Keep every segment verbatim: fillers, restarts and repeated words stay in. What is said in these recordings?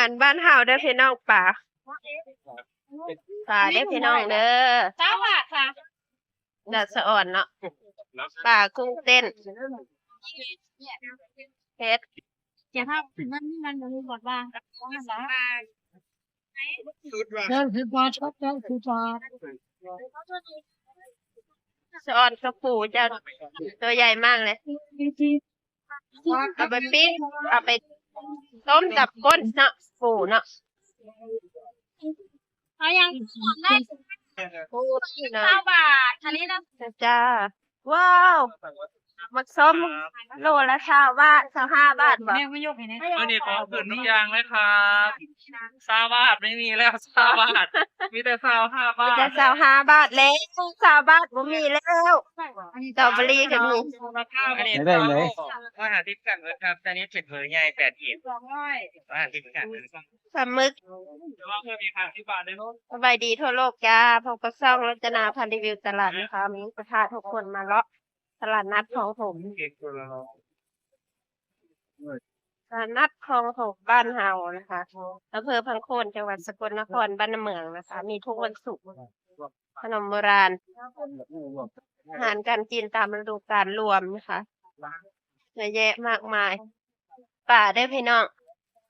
อันบ้านเฮาเด้อพี่น้อง ปลา ปลาเด้อพี่น้องเด้อ เจ้าค่ะค่ะ ดาดสะออนเนาะ ปลากุ้งเต้น เฮ็ด เดี๋ยวถ้าถึงนั่นนี่มันจะมีบทว่า เก้าสิบบาทครับ เก้าสิบบาท สะออนกระปูจ้ะ ตัวใหญ่มากเลย เอาไปปิ้ง เอาไปต้มกับก้นเนาะ ปูเนาะ เอายัง ได้ ปูเนาะ เก้าบาท อันนี้นะ จ้า ว้าว หมากส้ม โลละซาวบาท ซาวห้าบาทบ่ แม่ไม่ยกให้นะ อันนี้ของขึ้นทุกอย่างเลยครับ ซาวบาทไม่มีแล้ว ซาวบาท มีแต่ซาวห้าบาท มีแต่ซาวห้าบาทแล้ว ซาวบาทบ่มีแล้ว สตรอเบอรี่ก็มี อันนี้ ได้ไหน ร้อยห้าสิบกันเลยครับ อันนี้เป็นเบอร์ใหญ่แปดขีด ร้อยห้าสิบกันเลยครับ ปลาหมึก แต่ว่าเพิ่มอีกห้าสิบบาทเลยเนาะ สบายดีทั่วโลกจ้า พบกับช่องรจนาพารีวิวตลาดนะคะ มีจะพาทุกคนมาเลาะตลาดนัดคลองถม ตลาดนัดคลองถมบ้านเฮานะคะ อำเภอพังโคน จังหวัดสกลนคร บ้านนาเมืองนะคะ มีทุกวันศุกร์ ขนมโบราณ อาหารการกินตามฤดูกาลรวมนะคะ เยอะแยะมากมาย ปลาเด้อพี่น้อง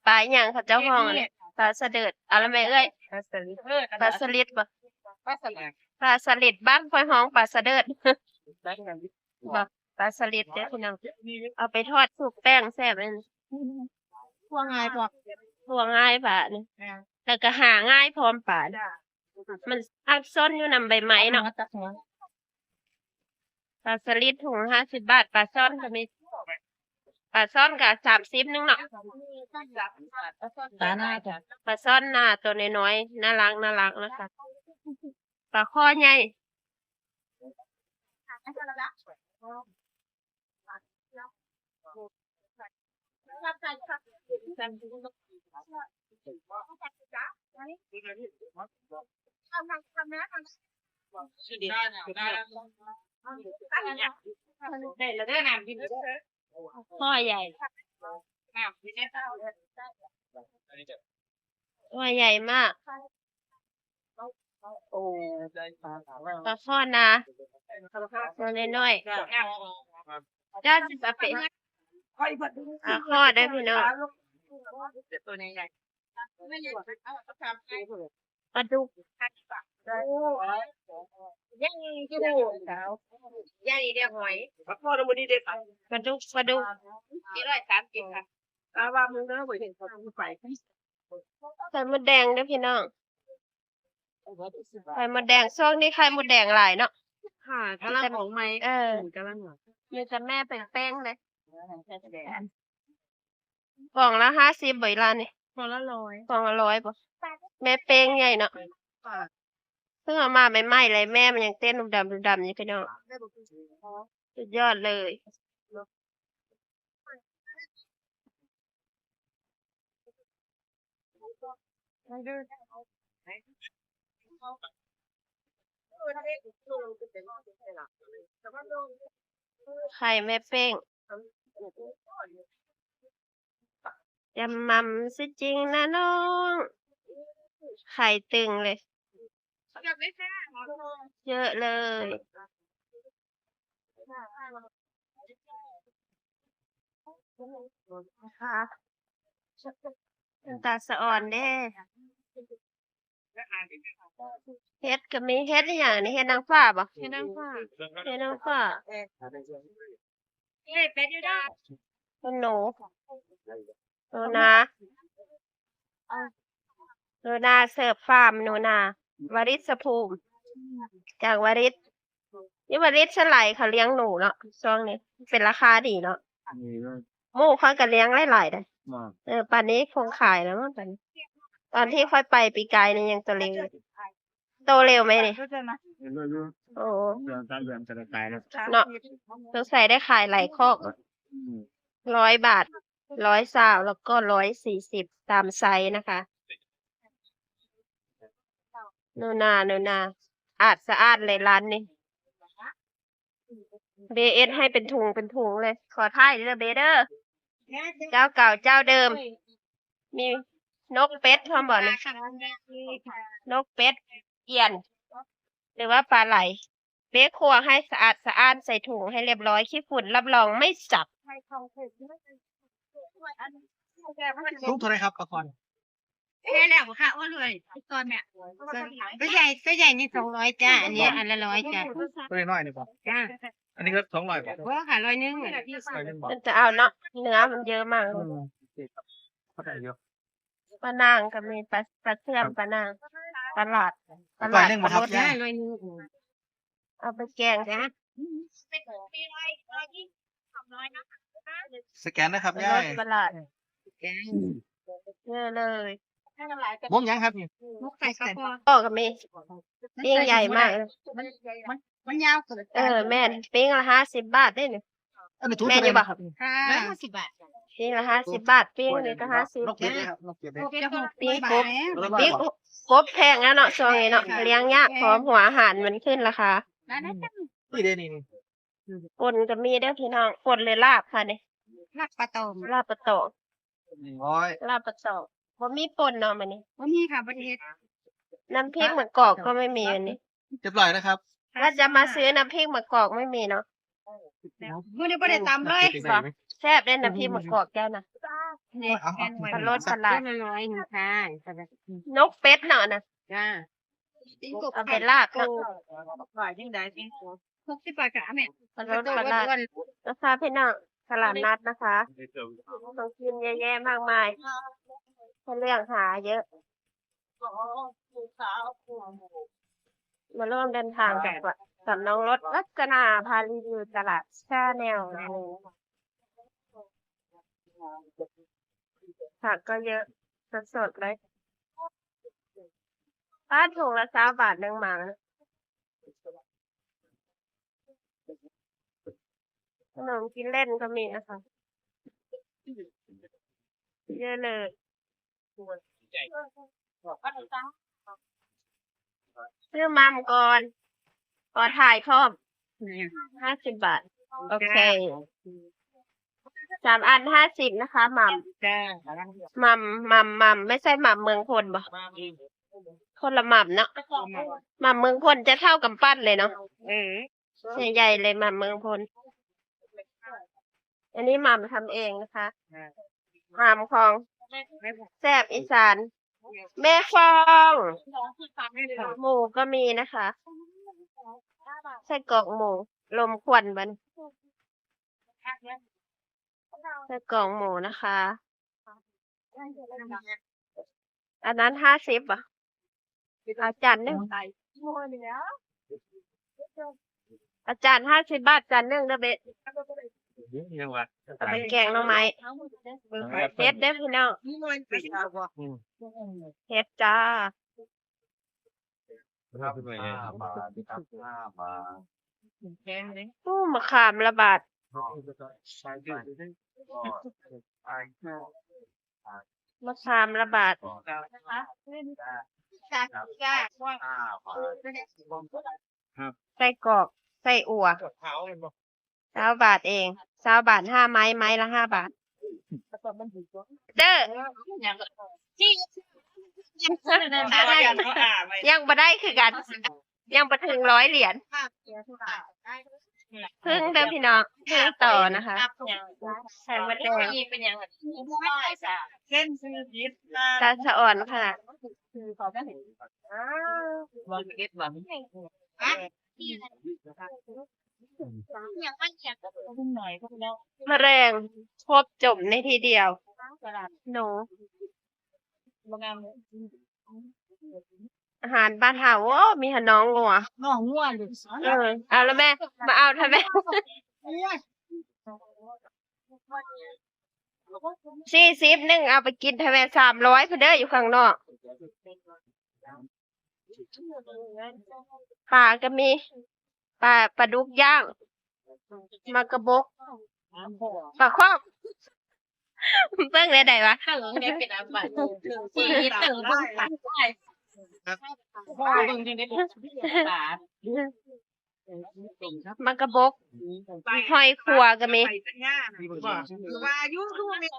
ปลาอีหยังเขาเจ้าฮ้องอันนี้ ปลาสะเดิด เอาละแม่เอ้ย ปลาสลิด เออ ปลาสลิดบ่ ปลาสลิด ปลาสลิด บ้านข้อยฮ้องปลาสะเดิด บ่ ปลาสลิดเด้อพี่น้อง เอาไปทอดชุบแป้งแซ่บเลย คั่วง่ายพร้อม คั่วง่ายปลานี่ อ่า แล้วก็หาง่ายพร้อมปลานี่ จ้ะ มันอักซ่อนอยู่นำใบไม้เนาะ เอามาจากหัว ปลาสลิดถุงห้าสิบบาท ปลาซ่อนก็มี ปลาซ่อนก็สามสิบนึงเนาะ ปลาหน้าจ้ะ ปลาซ่อนหน้าตัวน้อยๆ น่ารักน่ารักนะคะ ปลาข้อใหญ่ ได้แล้วเด้อ น้ำกินเด้อ ข้อใหญ่ น้ำกินเด้อ ข้อใหญ่มาก โอ้ ปลาข้อนา ตัวน้อยๆ จ้าสิบแปด ปลาข้อได้พี่น้อง ตัวใหญ่ๆ ปลาดุก ย่างกินหมูสาว ย่างอีเดียหอย ปลาข้อน้ำมันนี่เด็ด ปลาดุก ปลาดุก สี่ร้อยสามสิบค่ะ ปลาว่ามึงเด้อ บ่เห็นเขาไป ไข่มดแดงเด้อพี่น้อง ไข่มดแดง ช่วงนี้ไข่มดแดงหลายเนาะ ค่ะ กำลังออกใหม่ เออ กำลังออก มีแต่แม่เป้งๆ เลย กล่องละห้าสิบบ่อีหล่านี่ กล่องละร้อย กล่องละร้อยบ่ แม่เป้งใหญ่เนาะ ค่ะ เพิ่งเอามาใหม่ๆ เลย แม่มันยังเต้นดุมดำดุมดำอยู่พี่น้อง สุดยอดเลย ไข่แม่เป้ง จำม่ำซะจริงนะน้อง ไข่ตึงเลย เยอะเลย นะคะ ตาสะอ่อนเด้ เห็ดก็มี เห็ดอีหยังนี่ เห็ดนางฟ้าบ่ เห็ดนางฟ้า เห็ดนางฟ้า เอ้ย เป็ดอยู่ด้าน หนู หนูนา หนูนาเสิร์ฟฟาร์ม หนูนา วริศภูมิ จากวริศ นี่วริศสไลด์เขาเลี้ยงหนูเนาะ ช่วงนี้ เป็นราคาดีเนาะ หมู่เขาก็เลี้ยงหลายๆ เด้อ เออ ป่านนี้คงขายแล้วมั้ง ตอนนี้ ตอนที่ค่อยไปปีกายนี่ยังตัวเล็กอยู่ โตเร็วไหมนี่ เห็นด้วยอยู่ โอ้ เดือนสามเดือนก็ได้ตายแล้ว เนาะ สงสัยได้ขายหลายคอก อืม ร้อยบาท ร้อยซาว แล้วก็ร้อยสี่สิบ ตามไซส์นะคะ หนูนา หนูนา อาดสะอาดเลยร้านนี้ เบเอสให้เป็นถุงเป็นถุงเลย ขอถ่ายเด้อเบเด้อ เจ้าเก่าเจ้าเดิม มี นกเป็ดพร้อมบ่นี่ นกเป็ด เอี้ยน หรือว่าปลาไหล เป๊ะครัวให้สะอาดสะอ้าน ใส่ถุงให้เรียบร้อย ขี้ฝุ่นรับรองไม่จับ ถุงเท่าไหร่ครับ ปลาคอน แค่แล้วค่ะ โอ้ยเลยตอนเนี้ย ตัวใหญ่ ตัวใหญ่นี่สองร้อยจ้า อันนี้อันละร้อยจ้า ตัวน้อยนี่ป่ะ จ้า อันนี้ก็สองร้อยป่ะ ว่าค่ะร้อยหนึ่งอะ ร้อยหนึ่งป่ะ มันจะเอาเนาะ เนื้อมันเยอะมาก อืมเข้าใจเยอะ ปลานางก็มี ปลา ปลาเชื่อม ปลานาง ปลาหลาด ปลาห ร้อ ลาย ด หนึ่ง ป บ่ ลา ครับ ลด ยาย ร้อยหนึ่ง เอาไปแกง จ้า สแกนนะครับ ปลา ย่า ลด ย ปลาหลาด เยอะเลย มกหยังครับนี่ มุกไก่ข้าวโพด ก็ก็มี ปิ้งใหญ่มากเลย มันมันมันยาวเกิน เออ แม่น ปิ้งละห้าสิบบาทได้นี่ อันนี้ถุง แม่นอยู่ เท่าไหร่ บ่ ครับ ค่ะ แม่น ห้าสิบบาท ปิ้งละห้าสิบบาท ปิ้งนี่ก็ห้าสิบ นกเก็บเลยครับ นกเก็บเลย เก็บหก ปิ้ง บาท กบ แล้ว แล้วก็ ปิ้งกบแพงแล้วเนาะ ช่วงนี้เนาะ เลี้ยงยาก พร้อมหัวอาหารมันขึ้นราคา นั่นนะ นี่เด้นี่นี่ ป่นก็มีเด้อพี่น้อง ป่นหรือลาบค่ะนี่ ลาบปลาตอง ลาบปลาตอง หนึ่งร้อย ลาบปลาตอง บ่มีป่นเนาะมื้อนี้ บ่มีค่ะบ่ได้เฮ็ด น้ำพริกมะกอกก็ไม่มีวันนี้ เรียบร้อยนะครับ ว่าจะมาซื้อน้ำพริกมะกอกไม่มีเนาะ มื้อนี้บ่ได้ตำเลย แซ่บได้น้ำพริกมะกอกแก้วนะ เนี่ย เอาเอา แกงไว้ ปลาลดปลาหลาด ค่ะ นกเป็ดเนาะนะ จ้า เอาไปลาบเนาะ ขายยังไงปิ้งกบหกสิบบาทค่ะแม่ ปลาลดปลาหลาด นะคะพี่น้อง ตลาดนัดนะคะ ของกินเยอะแยะมากมาย ให้เลือกหาเยอะ มาร่วมเดินทางกับ กับน้องรถ รัตนาพารีวิวตลาดแช่แนวนั่นเอง ผักก็เยอะ สดๆเลย ป้า ถุงละซาวบาทหนึ่งหมา ขนมกินเล่นก็มีนะคะ เยอะเลย ซื้อมัมก่อน ขอถ่ายพร้อม ห้าสิบบาท โอเค สามอันห้าสิบนะคะ มัม จ้า มัม มัม มัม ไม่ใช่มัมเมืองพลบ่ คนละมัมเนาะ มัมเมืองพลจะเท่ากำปั้นเลยเนาะ เออ ใหญ่ๆเลยมัมเมืองพล อันนี้มัมทำเองนะคะ มัมของแซ่บอีสาน แม่ฟอง หมูก็มีนะคะ ไส้กรอกหมู ลมควันบัน ไส้กรอกหมูนะคะ อันนั้นห้าสิบอ่ะ เอาจานหนึ่ง เอาจานห้าสิบบาท จานหนึ่งเด้อเบะ ยังวะ เอาไปแกงหน่อไม้ เฮ็ดเด้อพี่น้อง เฮ็ดจ้า ครับห้าบาทครับห้าบาท แพงเลย อู้ มะขามละบาท มะขามละบาท จ้าจ้า ห้าบาท ไส้กรอก ไส้อั่ว เท้ามันบอก ซาวบาทเอง ซาวบาทห้าไม้ ไม้ละห้าบาท เด้อ ยังบ่ได้คือกัน ยังบ่ถึงร้อยเหรียญ เพิ่งเด้อพี่น้อง เพิ่งต่อนะคะ ไข่มดแดง เส้นซื้อผิด ตาสะอ่อนค่ะ บางเก็ตบาง มะแรง ครบจบในทีเดียว หนู อาหารบ้านเฮา โอ้ มีหาน้องงัว น้องงัวเลย เออ เอาแล้วแม่ มาเอาทำไม สี่สิบหนึ่ง เอาไปกินทำไม สามร้อยพุ้นเด้อ อยู่ข้างนอก ปลาก็มี ปลา ปลาดุกย่าง หมากกระบก ปลาคอก เบิ่งได้ใดวะ เติมได้เป็นอาบัติสี่เติมต้องตัดได้พ่อเบิ่งยังได้เป็นตา หมากกระบก หอยขัวก็มี ที่มัน ว่าอยู่คือว่าไม่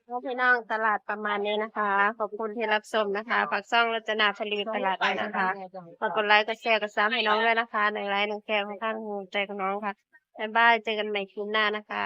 ก็พี่น้องตลาดประมาณนี้นะคะ ขอบคุณที่รับชมนะคะ ฝากช่องรจนาพลีตลาดด้วยนะคะ ฝากกดไลค์กดแชร์กดซับให้น้องด้วยนะคะ หนึ่งไลค์หนึ่งแชร์ของท่าน ใจของน้องค่ะ บ๊ายบาย เจอกันใหม่คลิปหน้านะคะ